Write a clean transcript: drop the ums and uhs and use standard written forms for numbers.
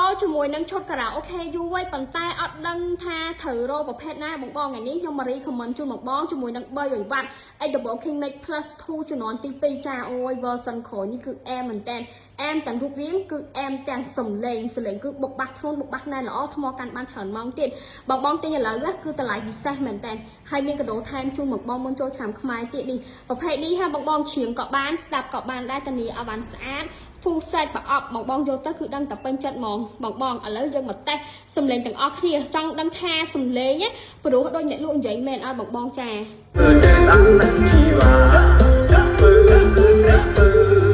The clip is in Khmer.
រជាមួយនឹងឈុតការ៉ាអូខេយូរហើយប៉ុន្តែអត់ដឹងថាត្រូវរកប្រភេទណាបងបងថ្ងៃនេះខ្ញុំមក recommend ជូនបងបងជាមួយនឹង300វ៉ាត់ X-Double King Max Plus 2ជំនាន់ទី2ចាអូយ version ក្រោយនេះគឺអែមមែនតើអែមទាំងរូបរាងគឺអែមទាំងសំឡេងសំឡេងគឺបុកបាសធ្ងន់បុកបាសណែនល្អថ្មកាន់បានច្រើនម៉ោងទៀតបងបងទិញឥឡូវគឺតម្លៃពិសេសមែនតើហើយមានកាដូថែមជូនមកបងមុនចូលឆ្នាំខ្មែរទៀតនេះប្រភេទនេះហាបងបងច្រៀងក៏បានស្ដាប់ក៏បានដែរតានីឲ្យបានស្អាត full set ប្រអប់បងបងយកទៅគឺដឹងតែពេញចិត្តហ្មងបងបងឥឡូវយើងមកតេស្តសំឡេងទាំងអស់គ្នាចង់ដឹងថាសំឡេងណាព្រោះដូចអ្នកលក់និយាយមែនអត់បងបងចា មើលទៅស្អាតណាស់ជីវ៉ាធ្វើគឺស្រីធ្វើ